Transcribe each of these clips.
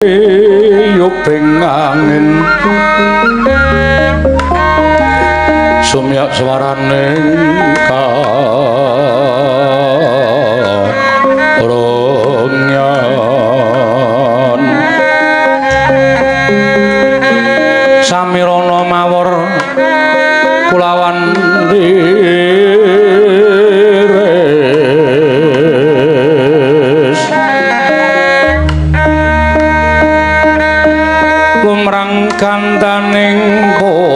Yuping angin sumyak swarane karungyan samirana mawar kulawan liris lumrang kantaning puspita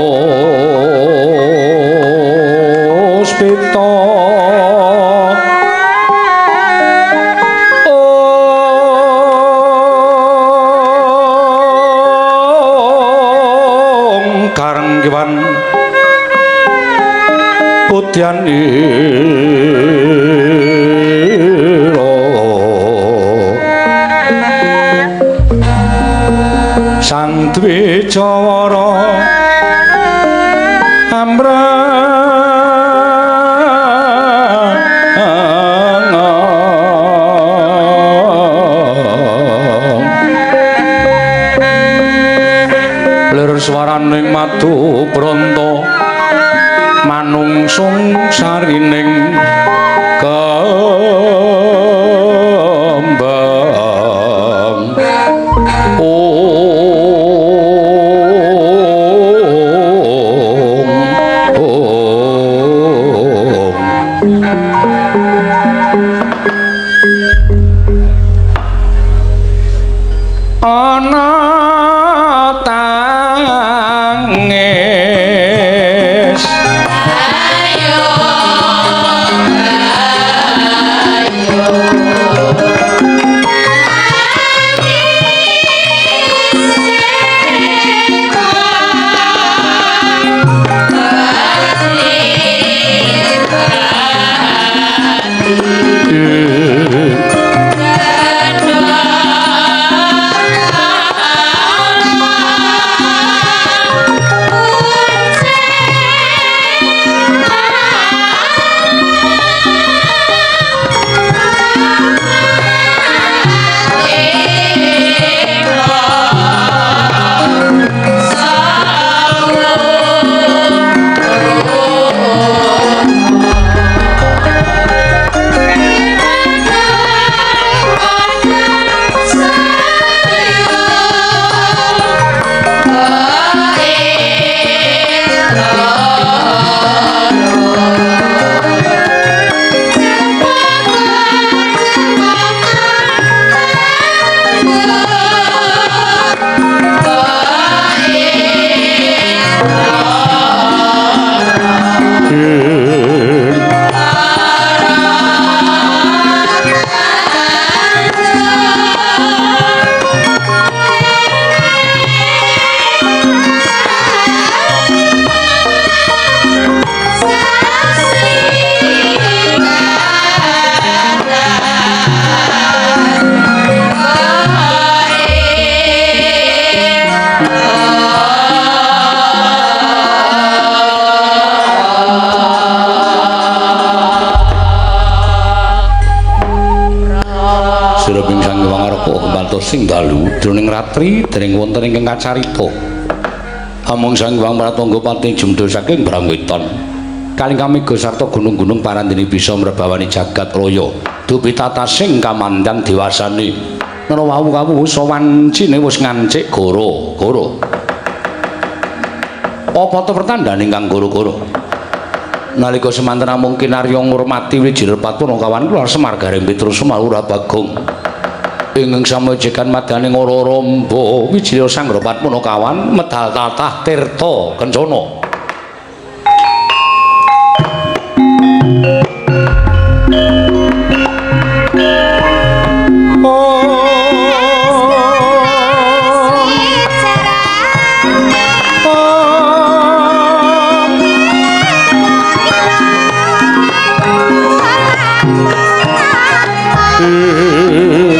ong karenggiwan putyan ira Sang Dwijawara amrang lir swaraning madu bronto manungsung sarining kembang. Ana tangis Ayo ayo Sing dalu jroning ratri dening wonten ingkang kacarita amung Sang Hyang Pratangga pati jumda saking Brangwetan kaling kamega sarta gunung-gunung parandene bisa mrebawani jagat raya dupi tatasing kamandang dewasane nara wau kawuh sawancine wis ngancik goro-goro. Apa ta pertandane ingkang goro-goro nalika semanten amung kinarya ngurmati Wijil Patpunakawan kula Semar Gareng Petrus Sumalura Bagong ingkang samejekan madyaning ora-ora Wijaya Sanggra Patpunakawan medal tatah tirta kencana. Sing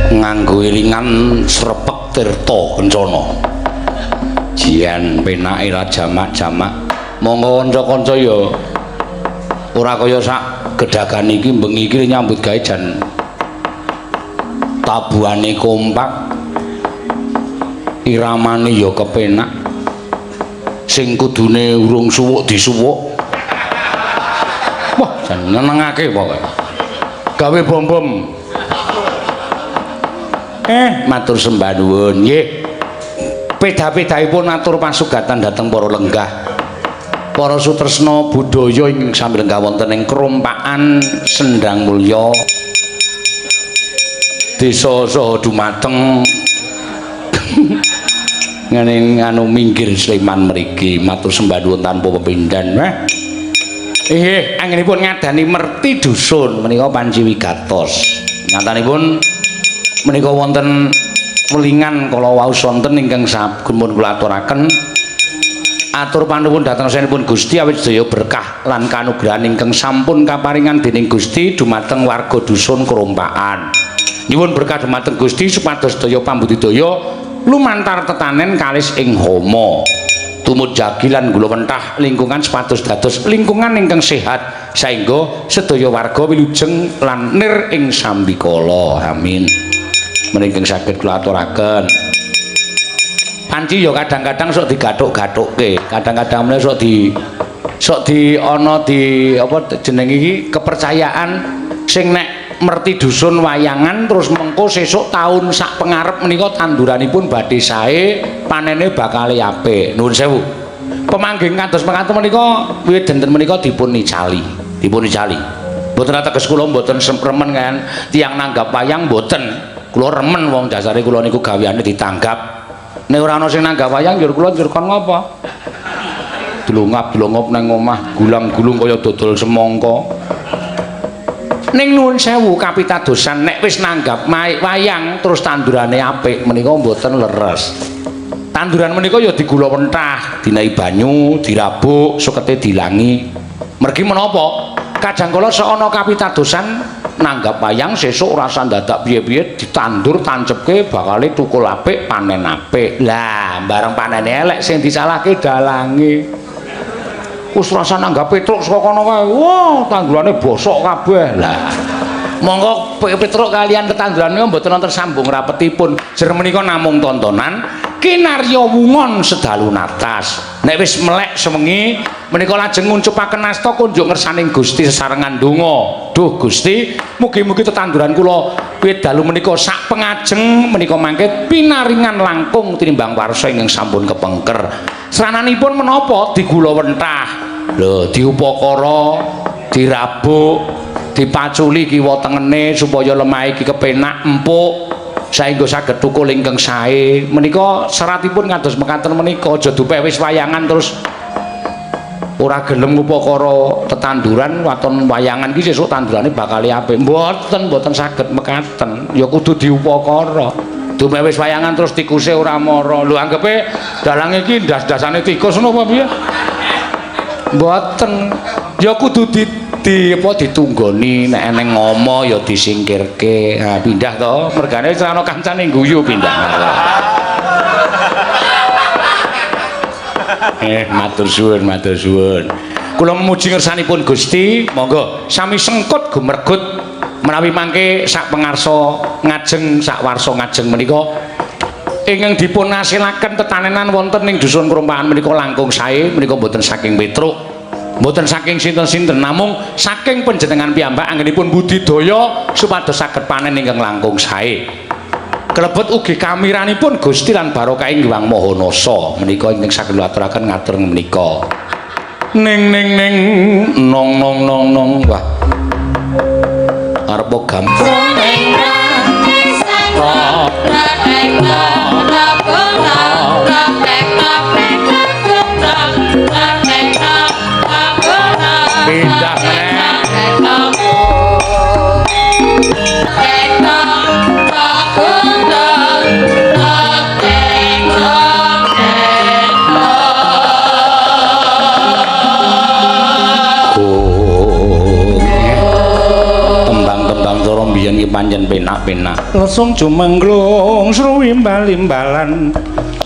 Nganggo iringan srepek tirta kencana. Jian penake ra jamak-jamak. Monggo kanca-kanca ya ora kaya sak gedagan iki bengi iki nyambut gawe jan tabuhane kompak. Iramane ya kepenak. Sing kudune urung suwuk disuwuk. Wah, jan nyenengake pokoke. Gawe bom-bom. Matur sembah nuwun. Nggih. Peda-pedahipun atur pasugatan dhateng para lenggah. Para sutresna budaya ingkang sami lenggah wonten ing Krompakan Sendang Mulya. Desa saha dumateng ngene anu minggir Sleman mriki. Matur sembah nuwun tanpa pepindhan. Nggih, anggenipun ngadani merti dusun menika panci wigatos. Nyatanipun menika wonten welingan kala wau sonten ingkang sampun kula aturaken Atur panuwun dhateng saenipun Gusti awit sedaya berkah lan kanugrahan ingkang sampun kaparingan dening Gusti dumateng warga dusun Krompakan. Nyuwun berkah dumateng Gusti supados sedaya pambudidaya lumantar tetanen kalis ing hama. Tumut jagi lan gula wentah lingkungan supados dados lingkungan ingkang sehat saengga sedaya warga wilujeng lan nir ing sambikala. Amin. Menika saged kula aturaken. Panci ya kadang-kadang sok digathuk-gathukke, kadang-kadang meneh sok di ana di apa jenenge iki kepercayaan sing nek merti dusun wayangan terus mengko sesuk taun sak pengarep menika tanduranipun badhe sae, panene bakal apik. Nuwun sewu. Pemanggih kados mekaten menika wiwit dinten menika dipun icali, dipun icali. Mboten ateges kula mboten remen kan tiyang nanggap wayang mboten. Kula remen, wong dasare kula niku gaweane ditanggap. Nek ora ana sing nanggap wayang njur kula njur kon ngopo? Dlongap-dlongop nang omah, gulang-gulung kaya dodol semangka. Ning nuwun sewu, kapitadosan nek wis nanggap wayang terus tandurane apik menika mboten leres. Tanduran menika ya digula wentah, dinehi banyu, dirabuk, sukete dilangi. Mergi menapa? Kadang kala sok ana kapitadosan nanggap wayang sesuk ora usah dadak piye-piye, ditandur tancepke bakale tukul apik, panen apik. Lah, bareng panene elek sing disalahke dalange. Wis rasa nanggap Petruk saka kono kae. Wah, tandurane bosok kabeh. Lah, monggo Petruk kalian tetanduran menika mboten wonten sambung rapetipun. Jer menika namung tontonan kinarya wungon sedalu natas. Nek wis melek sewengi menika lajeng nguncupaken asta kunjuk ngersaning Gusti sesarengan donga. Duh Gusti, mugi-mugi tetanduran kula wiwit dalu menika sak pengajeng menika mangke pinaringan langkung tinimbang warsa ingkang sampun kepengker. Srananipun menapa digula wentah. Lho, diupakara, dirabuk, dipaculi kiwa tengene supaya lemah iki kepenak empuk saengga saged tukul ingkang sae. Menika seratipun kados mekaten menika, aja dupe wis wayangan terus ora gelem ngupakara tetanduran, waton wayangan iki sesuk tandurane bakal apik. Mboten, mboten saged mekaten. Ya kudu diupakara. Dume wis wayangan terus tikuse ora mara. Lho, anggepe dalang iki ndas-ndasane tikus ngono apa piye? Mboten. Ya kudu di apa ditunggoni, nek eneng ngomo ya disingkirke. Ha, pindah to, mergane wis ana kancane guyu pindah. Matur suwun, matur suwun. Kula memuji ngersanipun Gusti, monggo sami sengkut gumergut menawi mangke sak pengarsa ngajeng, sak warsa ngajeng menika ingkang dipun asilaken tetanenan wonten ing dusun Krompakan menika langkung sae menika mboten saking Petruk, mboten saking sinten-sinten, namung saking panjenengan piyambak anggenipun budidaya supados saged panen ingkang langkung sae. Kelebet ugi kamiranipun Gusti lan barokah ing Hyang Maha Nasa menika ingkang saged aturaken ngatur menika. Ning ning ning nong nong nong nong, wah. Arep gampang. Pindah meneh. Tembang-tembang cara mbiyen ki pancen penak-penak. Lesung jumengglung sruwimbal-imbalan.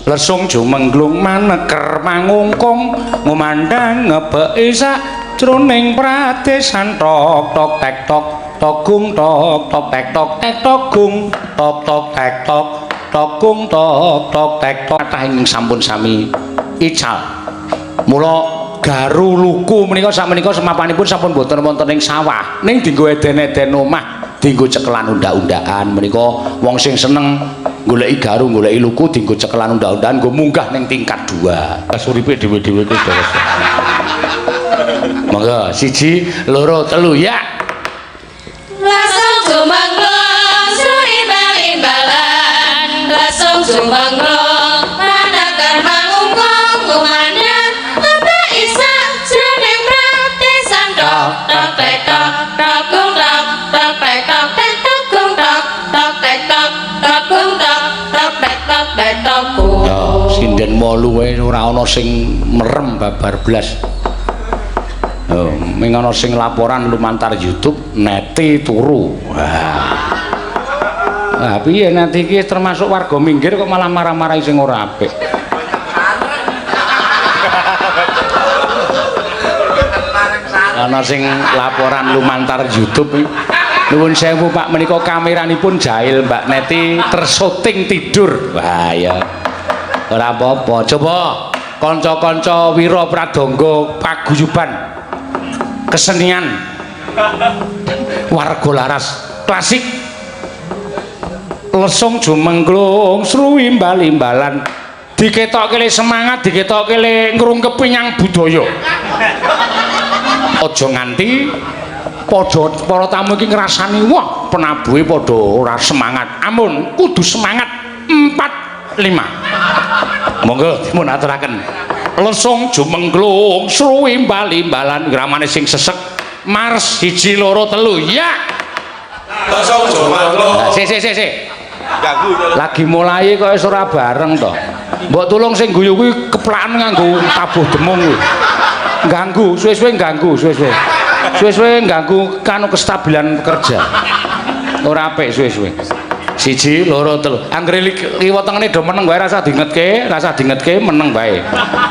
Lesung jumengglung maneker mangungkung ngumandhang ngebeki sak jroning pradesan tok tok tek tok togung tok tok tek tok tek togung tok tok tek tok togung tok tok tek tok. Kathah ingkang sampun sami ical. Mula garu luku menika sakmenika semapanipun sampun boten wonten ing sawah, ning dienggo eden-eden omah, dienggo cekelan undhak-undhakan. Menika wong sing seneng goleki garu, goleki luku dienggo cekelan undhak-undhakan nggo munggah ning tingkat 2. Uripe dhewe-dhewe ku terus. Monggo, 1 2 3 ya. Langsung jumangglung sruwimbal-imbalan, langsung jumangglung manakar mangungkung ngumandhang ngebeki sak jroning pradesan tok tok tek tok togung tok tok tek tok tek togung tok tok tek tok togung tok tok tek tok tek togung. Ya, sinden 8 wae ora ana sing merem babar blas. Oh, ming ana sing laporan lumantar YouTube Neti turu. Wah. Lah piye Neti iki termasuk warga minggir kok malah marah-marahi sing ora apik. Ana sing laporan lumantar YouTube. Nuwun sewu Pak, menika kameranipun jahil Mbak Neti tersyuting tidur. Wah ya. Ora apa-apa. Coba kanca-kanca Wira Pradangga paguyuban kesenian warga laras klasik lesung jumengglung sruwi imbal-imbalan diketokke le semangat, diketokke le ngrungkepi nyang budaya. Aja nganti padha para tamu iki ngrasani wah penabuhe padha ora semangat. Ampun, kudu semangat 4 5. Monggo dipun aturaken. Lesung jumengglung sruwi imbal-imbalan gramane sing sesek mars 1 2 3 ya. Lesung jumengglung. Sik sik sik sik. Ganggu. Lagi mulai kok wis ora bareng to. Mbok tulung sing guyu kuwi keplaken nganggo tabuh demung kuwi. Ganggu, suwe-suwe ganggu, suwe-suwe. Suwe-suwe ganggu kanu kestabilan kerja. Ora apik suwe-suwe. 1 2 3. Anggere liwa tengene do meneng wae rasa dingetke, rasa dingetke meneng wae.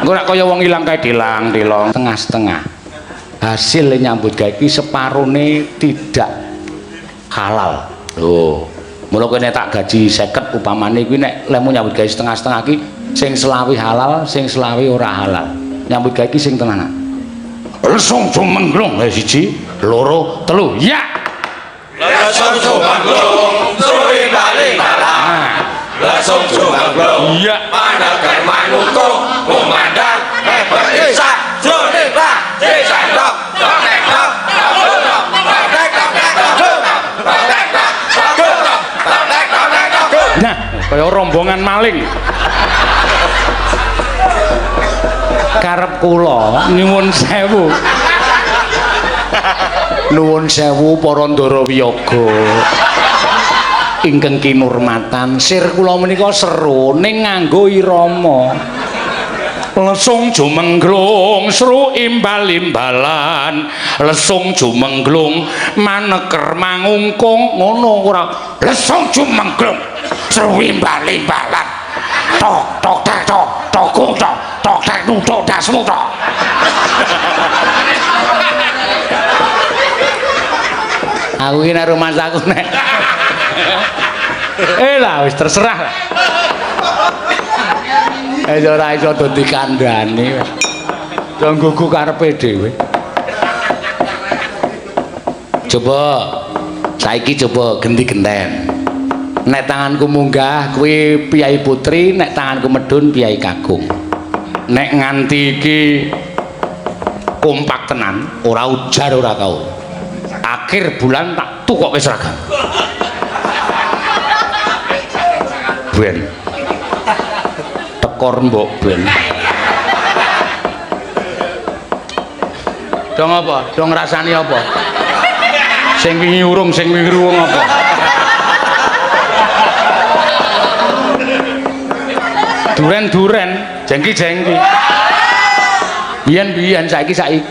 Engko nek kaya wong ilang kae dilang-dilong setengah-setengah. Hasil nyambut gawe iki separone tidak halal. Lho, mula kowe nek tak gaji 50 upamane kuwi nek lemu nyambut gawe setengah-setengah iki sing selawi halal, sing selawi ora halal. Nyambut gawe iki sing tenanan. Lesung jumengglung 1 2 3 ya. Lesung jumengglung sruwi bali-balan. Lesung jumengglung iya. Manager manungkung kumandang hebat jroning ra tok tok tok tok tok. Nah, kaya rombongan maling. Karep kula nyuwun sewu. Nuwun sewu para ndara wiyaga. Ingkang kinurmatan, sir kula menika seru ning nganggo irama. Lesung jumengglung sru imbal-imbalan, lesung jumengglung maneker mangungkung ngono ora. Lesung jumengglung sru imbal-imbalan. Tok tok tek tok tok tok tok tek tok dasmu tok. Aku iki nek rumangsaku nek lah wis terserah lah. Ora iso do dikandhani. Do nggugu karepe dhewe. Coba saiki coba genti-genten. Nek tanganku munggah kuwi piyai putri, nek tanganku medhun piyai kakung. Nek nganti iki kompak tenan, ora ujar ora kaul. Akhir bulan tak tukokke seragam. Ben. Tekor mbok ben. Dong apa? Dong ngrasani apa? Sing wingi urung, sing wingi urung apa? Duren-duren, jengki-jengki. Biyen-biyen saiki-saiki.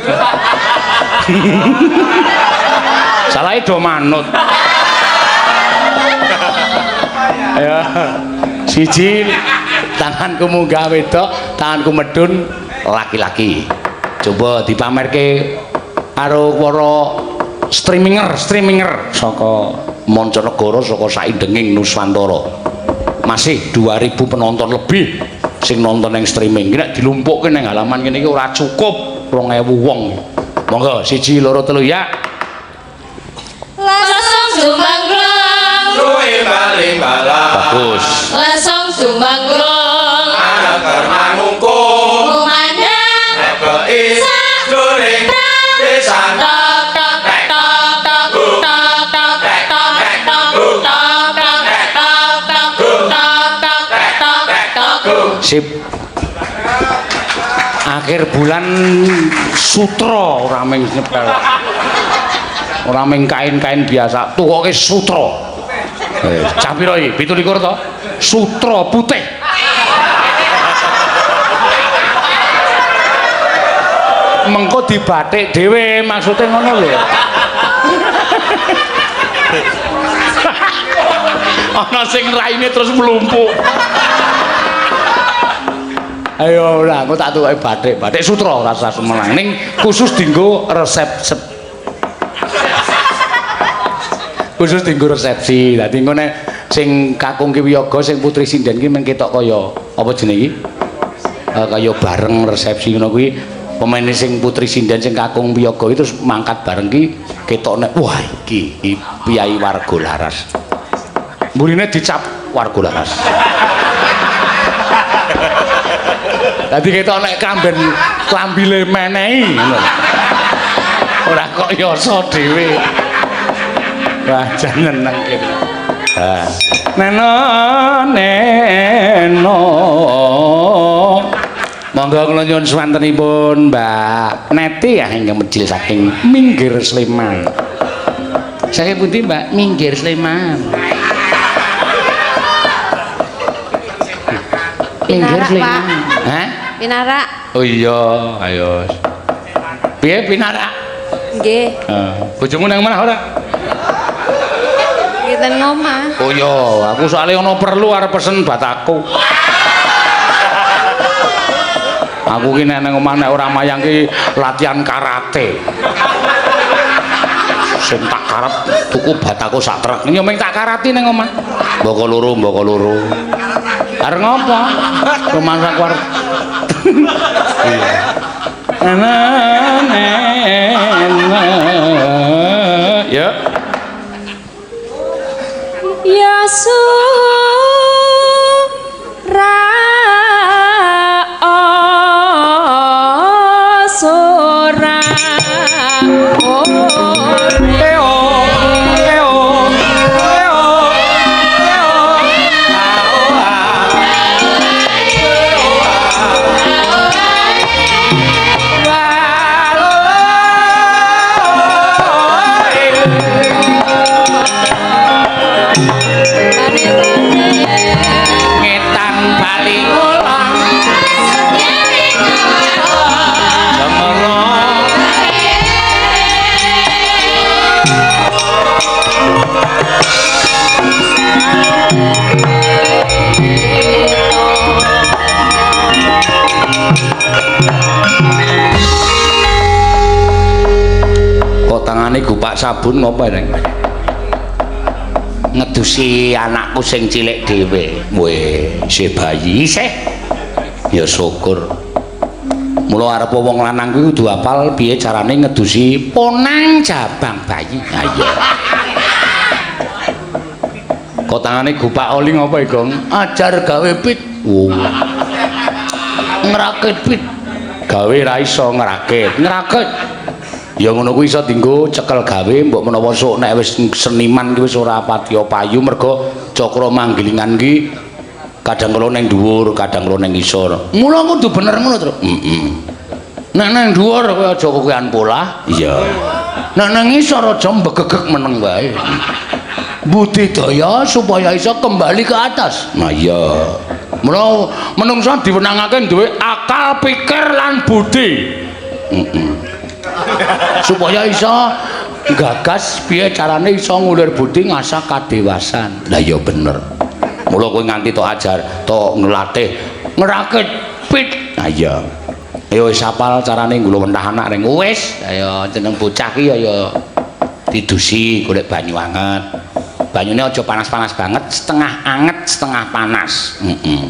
Salahe do manut. Ayo. Siji tanganku munggah wedok, tanganku medhun laki-laki. Coba dipamerke karo para streaminger saka mancanegara, saka saindenging Nuswantara. Masih 2000 penonton lebih sing nonton ning streaming. Iki nek dilumpukke ning halaman kene iki ora cukup 2000 wong. Monggo 1 2 3 ya. Lesung jumengglung sruwi bali-balan. Bagus. Lesung jumengglung maneker mangungkung kumandang hebat jroning pisan tok tok tok tok tok tok tok tok tok tok tok tok tok tok tok. Sip. Akhir bulan sutra ora mung nyepel. Ora mung kain-kain biasa, tukoke sutra. Cah pira iki? 27 to? Sutra putih. Mengko dibatik dhewe maksude ngono lho. Ana sing raine terus mlumpuk. Ayo ora, aku tak tukoke batik, batik sutra ora usah sumelang ning khusus dienggo resep khusus dienggo resepsi. Dadi engko nek sing kakung ki wiyaga sing putri sinden ki men ketok kaya apa jenenge iki? Kaya bareng resepsi ngono kuwi. Pemaine sing putri sinden sing kakung wiyaga iki terus mangkat bareng ki ketok nek wah iki piyayi warga laras. Mburine dicap warga laras. Dadi ketok nek kamben klambile menehi ngono. Ora kok yasa dhewe. Wah, jan nyeneng kene. Ha. Neno neno. Monggo kula nyuwun swantenipun Mbak Neti ya ingkang mejil saking Minggir Sleman. Saking pundi Mbak? Minggir Sleman. Minggir Sleman. Hah? Pinarak. Oh iya, ayo. Piye pinarak? Nggih. Heeh. Bojomu nang omah ora? Nggih nang omah. Oh iya, aku soalnya ana perlu arep pesen bataku. Aku ki nek nang omah nek ora mayang ki latihan karate. Sing tak karep tuku bataku sak truk. Ya mung tak karati nang omah. Mboko loro, mboko loro. Arep ngopo? Rumangsa aku arep. Iya. Ya. Ya sura Ngetan bali kulon Jemono. Kok tangane gupak sabun ngopo reng? Ngedusi anakku sing cilik dhewe. Weh, isih bayi isih. Ya syukur. Mula arep wong lanang kuwi kudu hafal piye carane ngedusi ponang jabang bayi. Ha iya. Kok tangane gupak oli ngopo, Gong? Ajar gawe pit. Oh. Ngrakit pit. Gawe ra iso ngrakit. Ngrakit. Ya ngono kuwi iso dienggo cekel gawe mbok menawa sok nek wis seniman ki wis ora patiya payu mergo cakra manggilingan ki kadang kala ning dhuwur, kadang kala ning ngisor. Mula kudu bener ngono, Tru. Heeh. Nek ning dhuwur kowe aja kokean polah. Iya. Nek nang ngisor aja mbegegeg meneng wae. Budidaya supaya iso kembali ke atas. Nah iya. Mula menungsa diwenangake duwe akal, pikir lan budi. Heeh. Supaya iso gagas piye carane iso ngulir budi ngasah kadewasan. Lah iya bener. Mula kowe nganti tok ajar, tok nglatih ngrakit pit. Nah iya. Ayo wis hafal carane nggulawentah anak ring. Wis, ayo jeneng bocah ki ya didusi golek banyu anget. Banyune aja panas-panas banget, setengah anget, setengah panas. Heeh.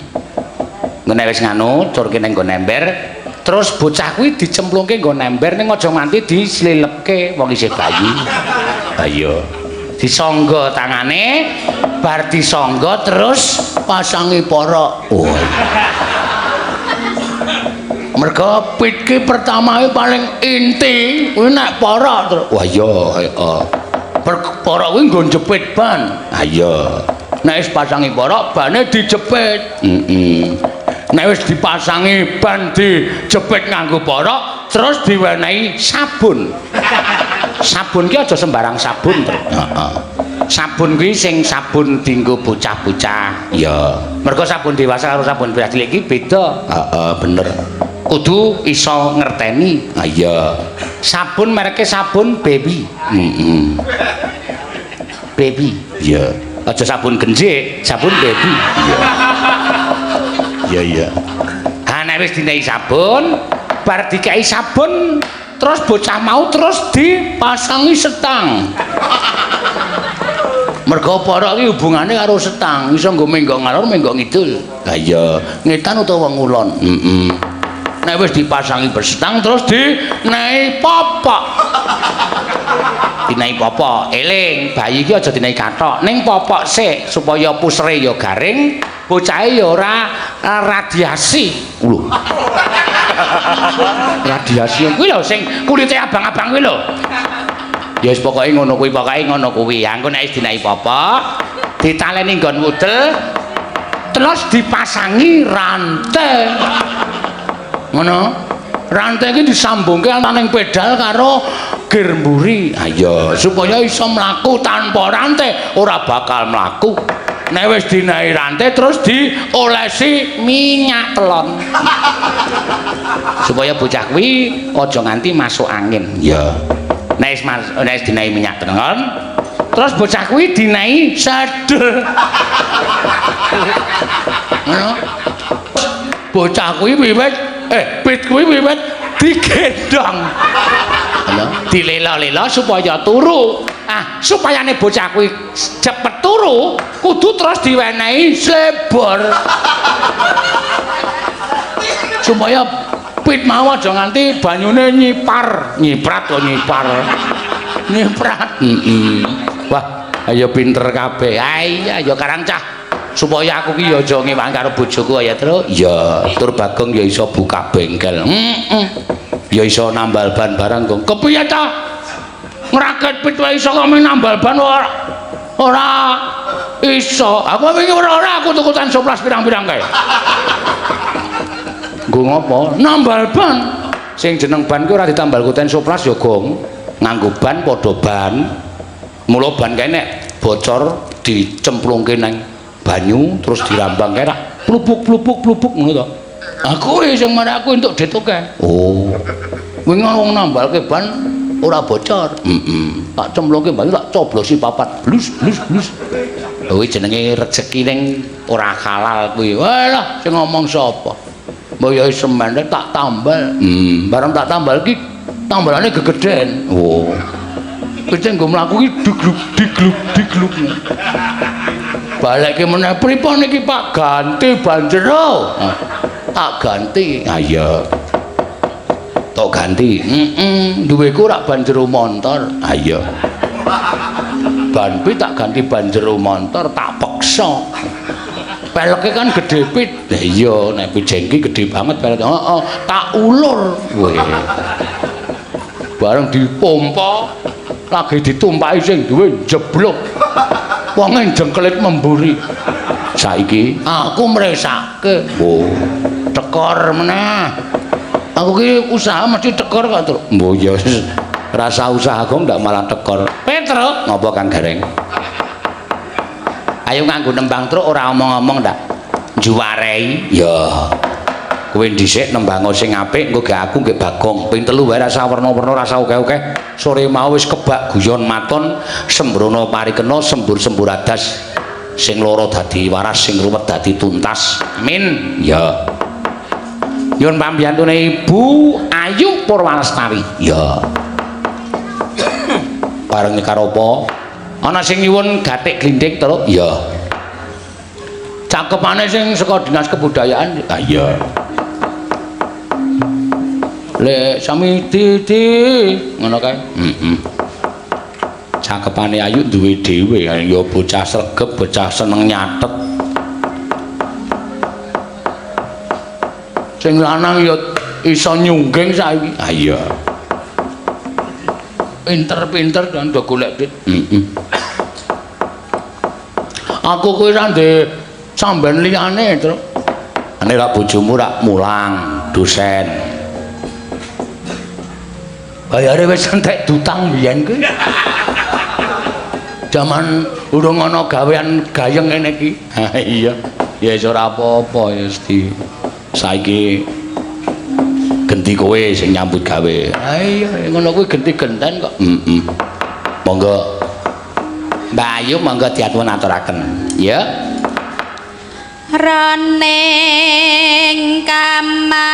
Nek wis nganu, curke ning nggon ember, terus bocah kuwi dicemplungke nggon ember ning aja nganti dislilepke wong isih bayi. Ha iya. Disangga tangane, bar disangga terus pasangi porok. Oh. Mergo pit ki pertamae paling inti kuwi nek porok terus. Wah iya, heeh. Porok kuwi nggo jepit ban. Ha iya. Nek wis pasangi porok, bane dijepit. Heeh. Nek wis dipasangi ban dijepit nganggo porok, terus diwenehi sabun. Sabun ki aja sembarang sabun, Tru. Heeh. Sabun kuwi sing sabun dienggo bocah-bocah. Iya. Mergo sabun dewasa karo sabun bocah cilik ki beda. Heeh, bener. Kudu iso ngerteni. Ah iya. Sabun mereke sabun Baby. Heeh. Baby. Iya. Aja sabun genjik, sabun Baby. Iya. Iya iya. Ha nek wis dinehi sabun, bar dikei sabun terus bocah mau terus dipasangi setang. Mergo para iki hubungane karo setang, iso nggo menggok ngalor, menggok ngidul. Ha iya, ngetan utawa ngulon. Heeh. Nek wis dipasangi bersetang terus dinehi popok. Dinehi popok, eling, bayi iki aja dinehi kathok, ning popok sik supaya pusere ya garing, bocahe ya ora radiasi. Lho. Radiasi kuwi lho sing kulite abang-abang kuwi lho. Ya wis pokoke ngono kuwi, pokoke ngono kuwi. Ya engko nek wis dinehi popok, ditaleni nggon wudel, terus dipasangi rantai. Ngono. Rantai iki disambungke antaraning pedal karo gear mburi. Ha iya, supaya iso mlaku tanpa rantai ora bakal mlaku. Nek wis dinehi rantai terus diolesi minyak telon. Supaya bocah kuwi aja nganti masuk angin. Iya. Nek wis nek wis dinehi minyak telon, terus bocah kuwi dinehi sedel. Ngono. Bocah kuwi wiwit pit kuwi wiwit digendong. Ngono, dilela-lela supaya turu. Ah, supayane bocah kuwi cepet turu, kudu terus diwenehi slebor. Supaya pit mau aja nganti banyune nyipar, nyiprat kok nyipar. Nyiprat. Heeh. Wah, ayo pinter kabeh. Ah iya, ya karang cah. Supaya aku ki ya aja ngewang karo bojoku ya, Truk. Iya, tur Bagong ya iso buka bengkel. Heeh. Ya iso nambal ban barang, Gong. Kepiye ta? Ngrakit pit wae iso kok nambal ban ora ora iso. Aku wingi ora ora aku tuku tan soplas pirang-pirang kae. Nggo ngopo? Nambal ban. Sing jeneng ban ki ora ditambal ku soplas ya, Gong. Nganggo ban padha ban. Mula ban kae nek bocor dicemplungke nang banyu terus dirambang kae rak plupuk-plupuk plupuk ngono to. Aku sing marah aku entuk dit akeh. Oh. Wingi ana wong nambalke ban ora bocor. Heeh. Tak cemplungke banyu tak coblosi papat. Blus blus blus. Kuwi jenenge rejeki ning ora halal kuwi. Walah sing ngomong sapa? Mbok ya semen tak tambal. Bareng tak tambal iki tambalane gegeden. Oh. Kuwi nggo mlaku iki digluk digluk digluk. Balekke meneh pripun iki Pak? Ganti ban jero. Tak ganti. Ha iya. Tok ganti. Heeh, duweku rak ban jero montor. Ha iya. Ban pit tak ganti ban jero montor, tak peksa. Peleke kan gedhe pit. Lah iya, nek pit jengki gedhe banget peleke. Heeh, tak ulur. Weh. Bareng dipompa lagi ditumpaki sing duwe jeblok. Wonge jengkelit memburi. Saiki aku mresake. Oh, tekor meneh. Aku ki usaha mesti tekor kok, Truk. Mbok ya rasa usaha kok ndak malah tekor. Petruk, ngopo Kang Gareng? Ayo nganggo nembang Truk ora omong-omong ndak. Juwarei. Ya. Kowe dhisik nembang sing apik engko gak aku nggih Bagong. Ping 3 wae rasa werna-werna rasa akeh-akeh. Sore mau wis kebak guyon maton sembrono parikena sembur-sembur adas. Sing loro dadi waras, sing ruwet dadi tuntas. Amin. Ya. Nyuwun pambiyantune Ibu Ayu Purwalestari. Ya. Bareng karo apa? Ana sing nyuwun gatik glindhing, Truk. Ya. Cakepane sing saka Dinas Kebudayaan. Ah iya. Lek sami di ngono kae. Heeh. Cakepane Ayu duwe dhewe, ya bocah sregep, bocah seneng nyatet. Sing lanang ya iso nyungging saiki. Ah iya. Pinter-pinter dan do golek duit. Heeh. Aku kuwi ra ndek samben liyane, Truk. Nek rak bojomu rak mulang dosen. Bayare wis entek dutang biyen kuwi. Jaman urung ana gawean gayeng ngene iki. Ha iya. Ya wis ora apa-apa ya wis di saiki Genti kowe sing nyambut gawe. Ha iya, ngono kuwi genti-genten kok. Heeh. Monggo. Mbak Ayu monggo diatun aturaken. Ya. Roning Kamal.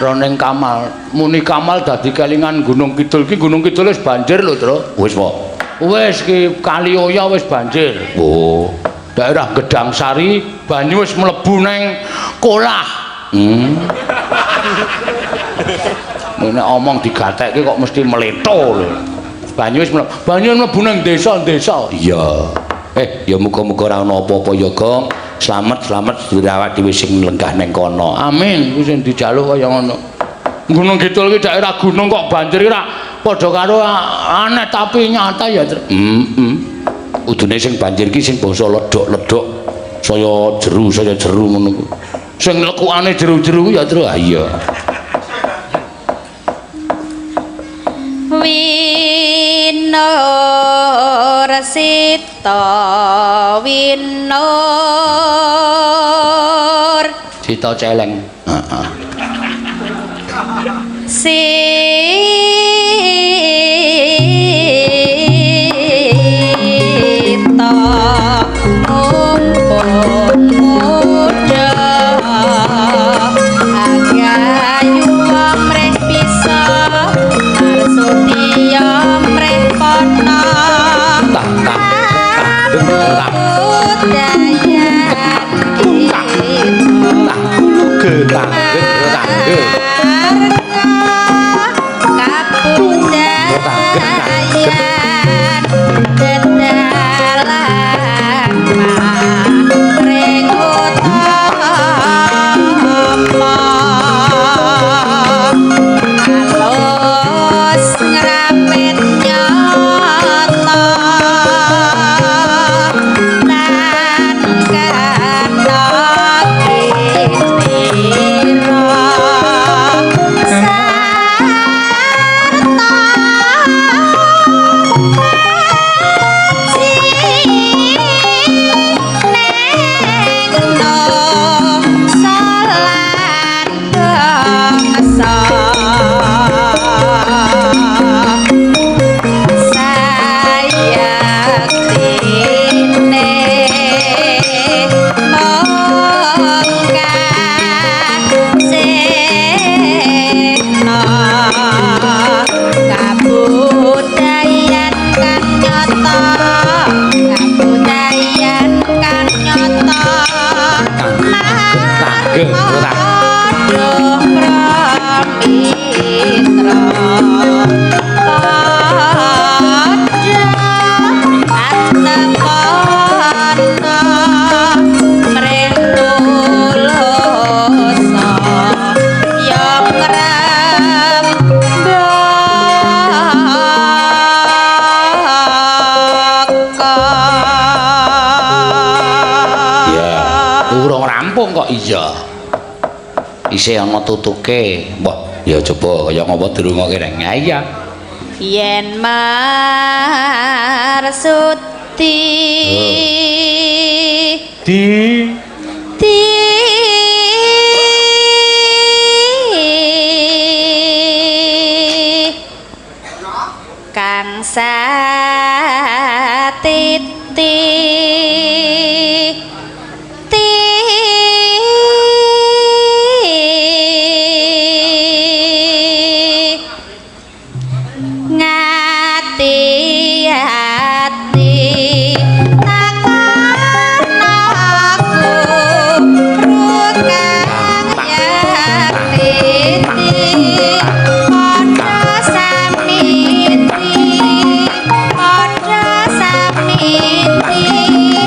Roning Kamal. Muni Kamal dadi kelingan Gunung Kidul ki. Gunung Kidul wis banjir lho, Tru. Wis, Pak. Wis ki Kali Oya wis banjir. Oh. Daerah Gedang Sari banyu wis mlebu neng kolah. Nek omong digatekke kok mesti mleto lho. Banyu wis mlebu, banyu mlebu nang desa-desa. Iya. Ya muga-muga ora ana apa-apa ya, Gong. Slamet-slamet sedulur awak dhewe sing lenggah neng kono. Amin. Kuwi sing dijaluk kaya ngono. Gunung Kidul ki daerah gunung kok banjir ki ra padha karo aneh tapi nyata ya, Tru. Heeh. Udune sing banjir ki sing basa ledok-ledok saya jeru ngono kuwi. Sing lekukane jeru-jeru ya, Tru. Ha iya. Winur sita winur Sita celeng. Heeh. Sita mumpun muda agayu amrih bisa marsudi amrih pana Tak tak tak kabudayan kita tak tak kabudayan dedalan maring utama alus ngrapit nyata lan kana kitira sarta neng salan bangsa sayaktine mongka sena kabudayan kang nyata kabudayan kang nyata marga pramitra padha atepana mring tulusa ya ngrembaka. Ya, urung rampung kok iya. Isih ana tutuke. Mbah, ya coba kaya ngapa dirungokke reng. Ha iya. Yen marsudi Di di kang satiti ti ngati-ati takon aku rukang yaktiti padha samiti padha samiti.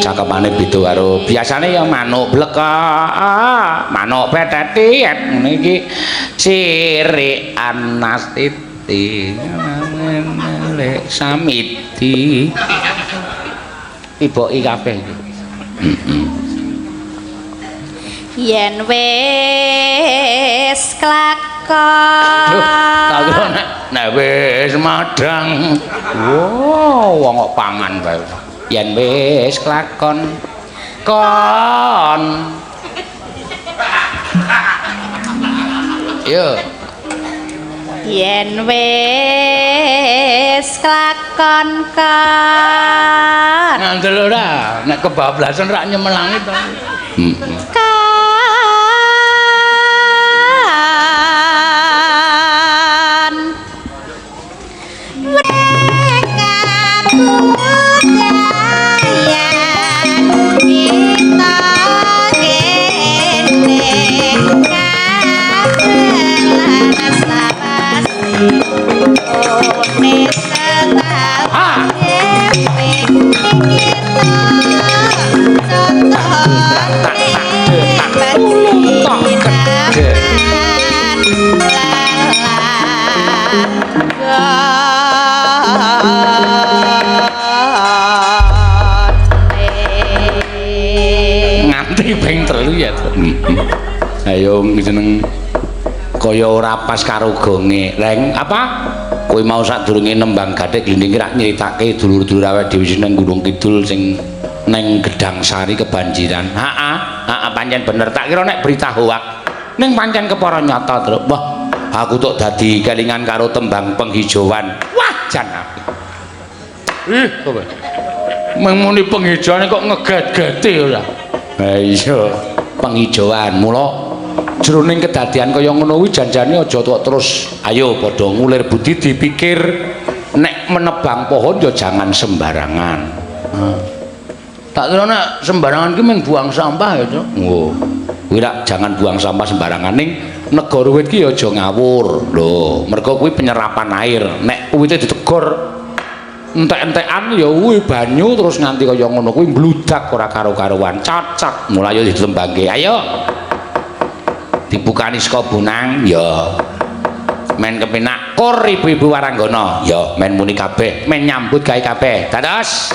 Cakepane beda karo biasane ya manuk blekok, manuk petetiet ngene iki cirikan nastiti lek samiti. Tiboki kabeh iki. Yen wis klakon. Tak kira nek wis madang. Wow, wong kok pangan bae. Yen wis klakon kon. Yo. Yen wis klakon kon. Ngandel ora, nek kebablasan rak nyemelangi to. Heeh. Kon. Kabudayan kita kene kabelas lawas one setahun kita contohne pecinan Nganti ping 3 ya. Ayo jeneng kaya ora pas karo gonge. Reng apa? Kowe mau sadurunge nembang gathik glindhing rak nyritake dulur-dulur awake dhewe sing nang Gunung Kidul sing neng Gedang Sari kebanjiran. Heeh, heeh pancen bener. Tak kira nek berita hoak. Ning pancen kepara nyata, Truk. Wah, aku tok dadi kelingan karo tembang penghijauan. Wah, jan apik. Ih, kowe. Mung muni penghijauan kok ngeget-gete ora. Ha iya, penghijauan. Mula jroning kedadian kaya ngono kuwi janjane aja tok terus ayo padha ngulir budi dipikir nek menebang pohon ya jangan sembarangan. Tak kira nek sembarangan ki mung buang sampah ya, Cuk. Oh. Kuwi rak jangan buang sampah sembarangan ning negara wit ki ya aja ngawur. Lho, mergo kuwi penyerapan air. Nek wite ditegor entek-entekan ya kuwi banyu terus nganti kaya ngono kuwi mbludak ora karo-karuan. Cocok. Mulai yo ditembangke. Ayo. Dibukani saka bonang ya. Men kepenak kur ibu-ibu waranggana ya men muni kabeh, men nyambut gawe kabeh. Dados.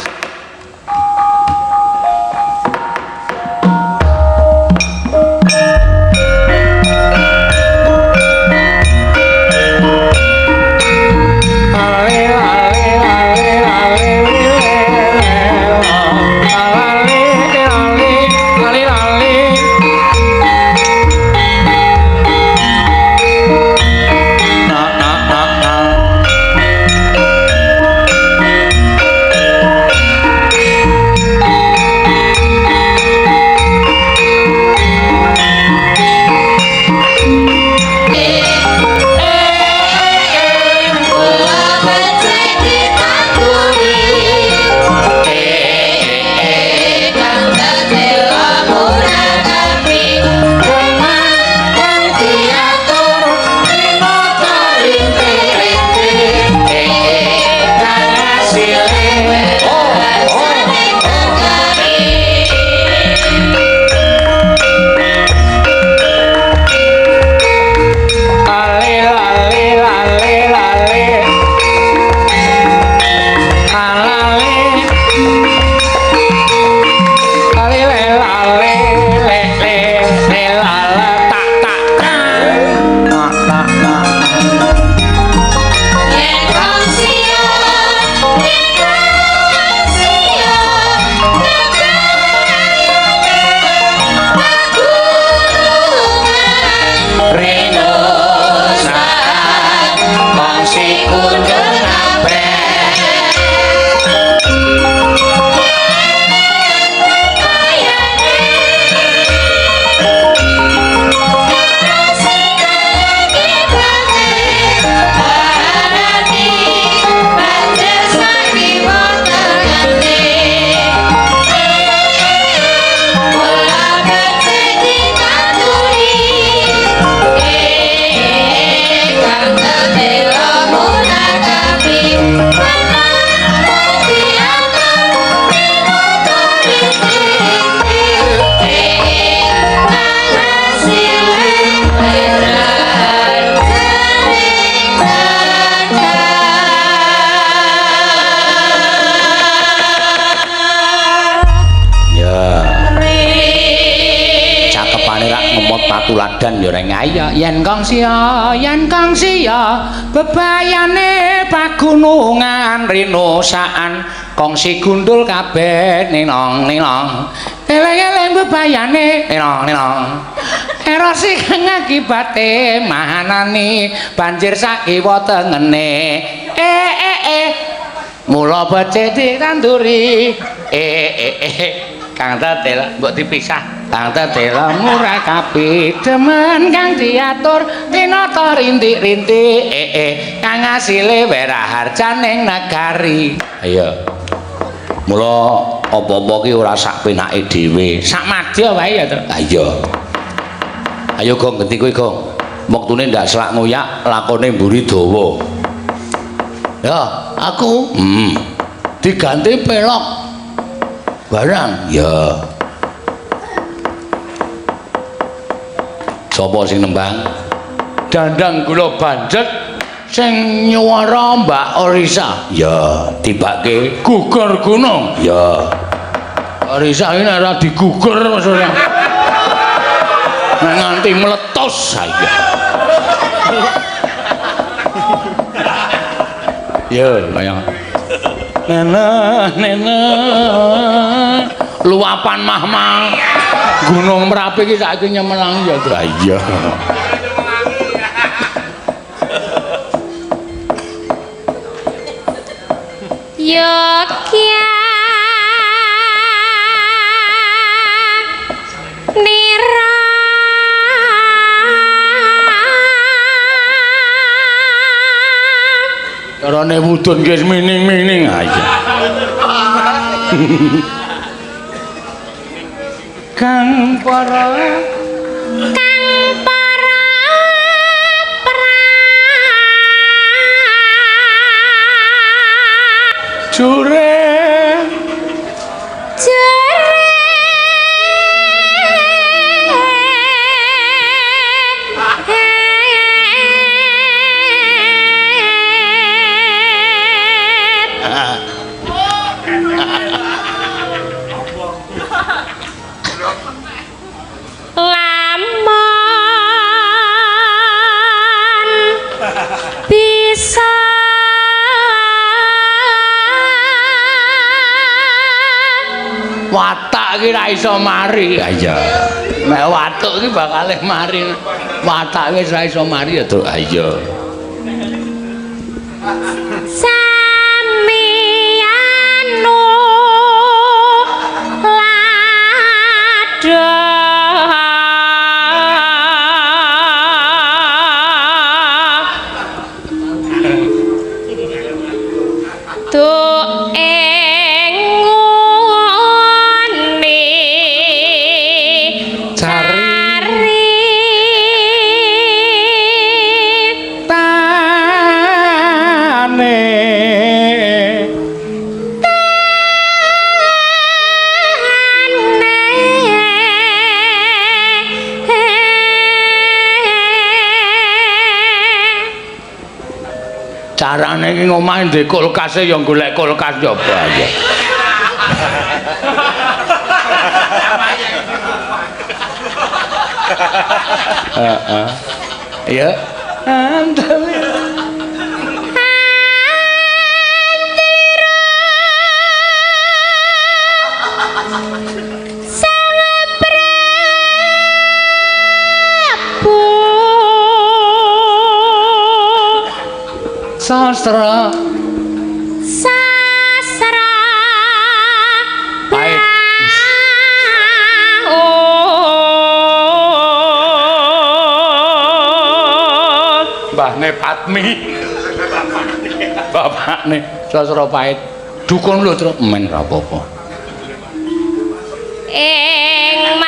Tuladan ya reng ayo yen kong siya bebayane pagunungan rinusaan kongsi gundul kabeh ninong ninong eleng-eleng bebayane ninong ninong erosi kang akibate mahanani banjir sakiwa tengene eh eh eh mula becik ditanduri eh eh eh kang tetel mbok dipisah kang tetel murah kapi demen kang diatur tinata rintik-rintik eh eh kang asile weraharjaning negari. Ayo mula apa-apa ki ora sak penake dhewe sak madya wae ya to. Ha iya ayo gong genti kowe gong wektune ndak selak ngoyak lakone mburi dawa ya aku diganti pelok barang ya. Sapa sing nembang? Dandang gula banjet sing nyuwara Mbak Orisa ya tibake gugur gunung ya. Orisa iki nek ora digugur maksudnya nek nganti meletus saya. Ya kaya nene nene luapan mahmang Gunung Merapi iki saiki nyemelangi ya. Ha iya. Yogya nira carane wudun nggih mining-mining aja. Kang para jure lamun bisa watak iki ra iso mari. Ha iya. Nek watuk iki bakale mari. Watak wis ra iso mari ya, Truk. Ha iya. Samiyanu lada tu ing ngene Cari tane tane carane iki ngomah ndek kulkase ya golek kulkas ya apa ya. Heeh. Ya. Sang Prabu Sastra Sastra Pahit. Mbahne Patmi. Bapakne Sastra Pahit. Dukun lho, Truk. Men ra apa-apa. Ing mas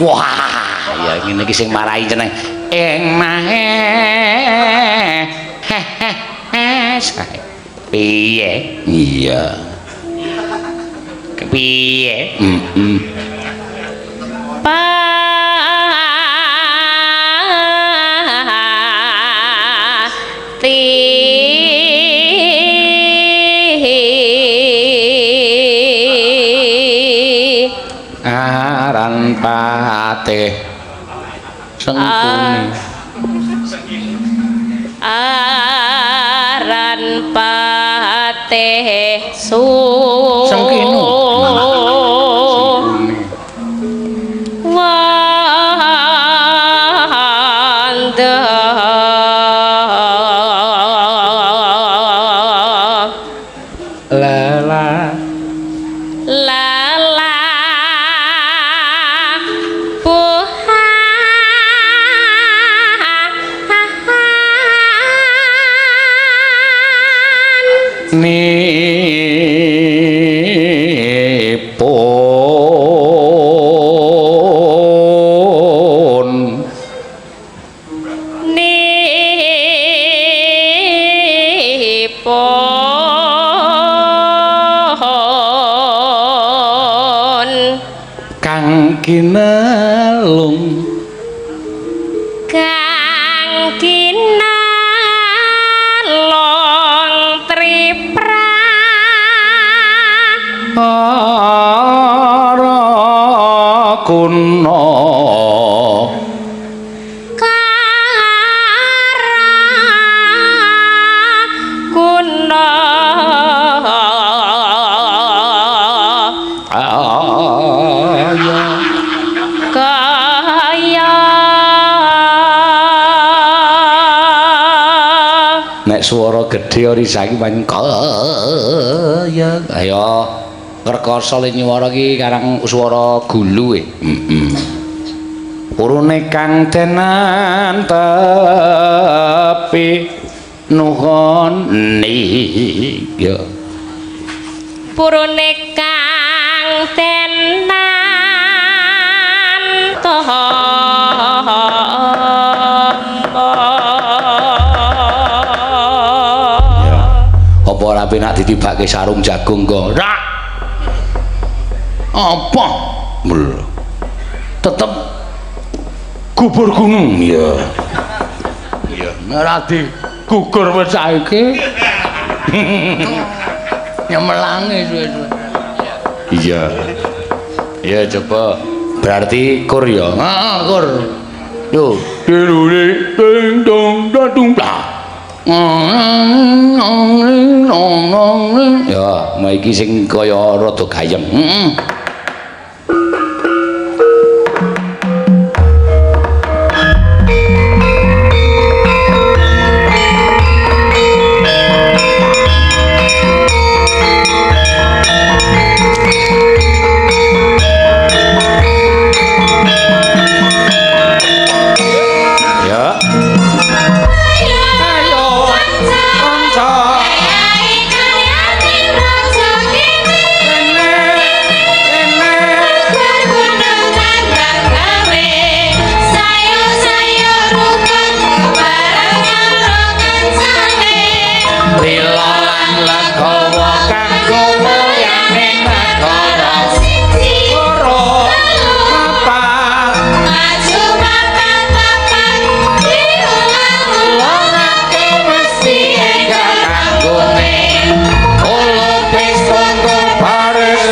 Wah, ya ngene iki sing marai jeneng ing mahe. Piye? Iya. Kepiye? Heeh. Pati Aran patih Sengkuni. Aran patih su Sengkinu. Wanda Lela lala puhan nipun nipun kang kinelung kang kinalong tripra para kuna kara kuna aya kaya. Nek swara gedhe ora saiki pancen kaya. Ayo ngrekasa le nyuwara iki karang swara gulu e. Heeh. Purune kang denan tepi nuhoni ya. Purune kang tenan tomo. Apa ora penak ditibake sarung jagung kok? Ora. Apa? Mul. Tetep gugur gunung. Iya. Iya, ora digugur wis saiki. Nyemelange suwe-suwe. Iya. Iya coba. Berarti kur ya. Heeh, kur. Yo, dirule ding dong dadung lah. Ya, mau iki sing kaya rada gayeng. Heeh. Ya. Ayo kanca Lila lan legawa kanggo mulyane negara. Loro, papat, lorake mesti enggal kanggone. Olopis kontul baris,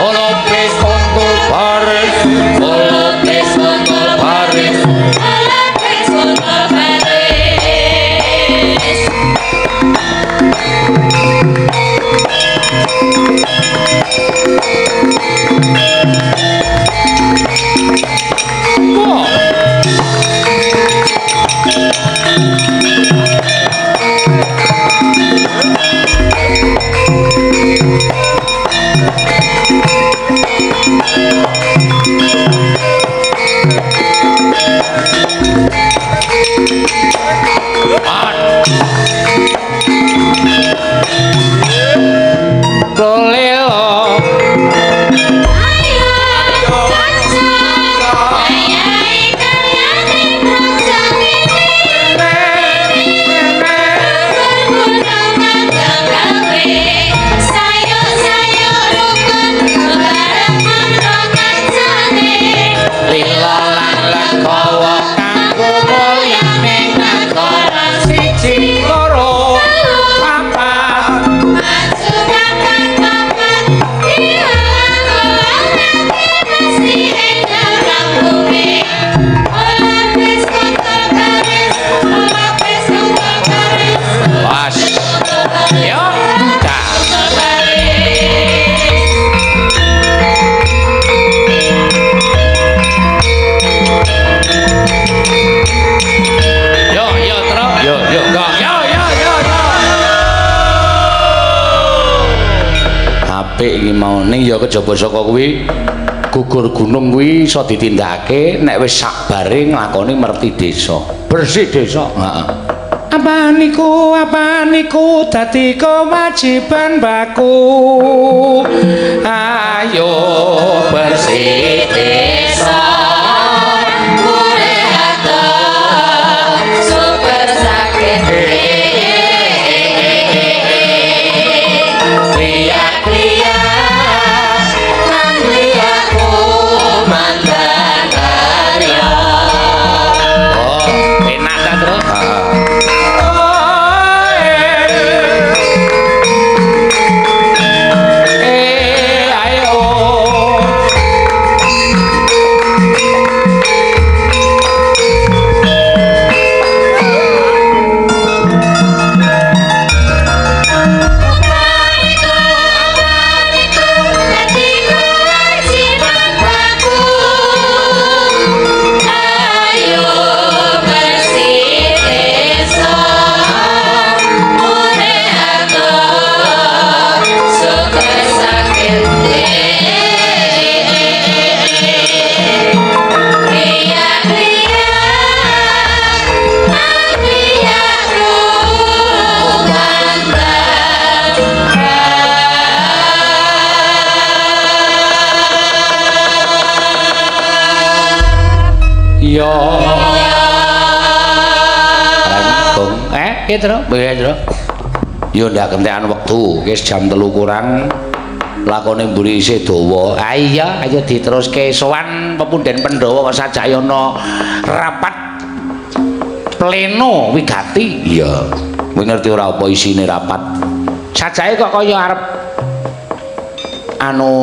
olopis kontul baris, olopis kontul baris. Apik iki mau ning ya kejaba saka kuwi gugur gunung kuwi iso ditindakake nek wis sakbare nglakoni merti desa. Bersih desa. Heeh. Apa niku dadi kewajiban baku. Ayo bersih desa. Super sakit. Iya. Rengkung. Piye, Tru? Piye, Tru? Yo ndak kentekan wektu, wis jam 3 kurang lakone mburi isih dawa. Ah iya, ayo diteruske sowan pepunden Pandhawa kok sajayana rapat pleno wigati. Iya. Kowe ngerti ora apa isine rapat? Sajake kok kaya arep anu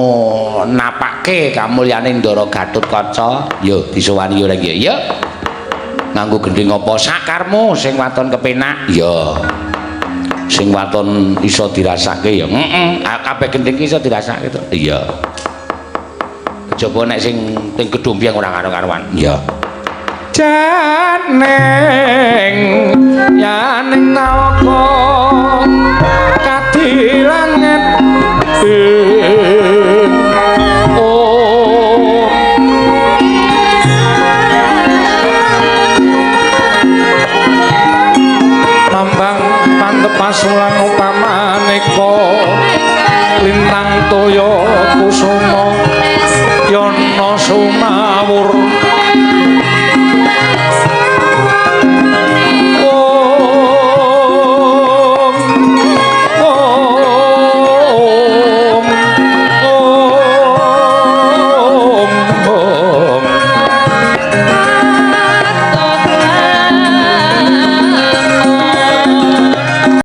napake kamulyane Ndara Gatotkaca. Yo disowani yo rek ya. Nganggo gendhing apa sakarmu sing waton kepenak? Ya. Sing waton iso dirasake ya. Heeh, kabeh gendhing ki iso dirasake to. Iya. Kejaba nek sing teng Gedhombyang ora karo-karuan. Iya. Janeng yaning nawaka kadilanget mambang pantepasulan upamaneka lintang toya kusuma yana sumawur.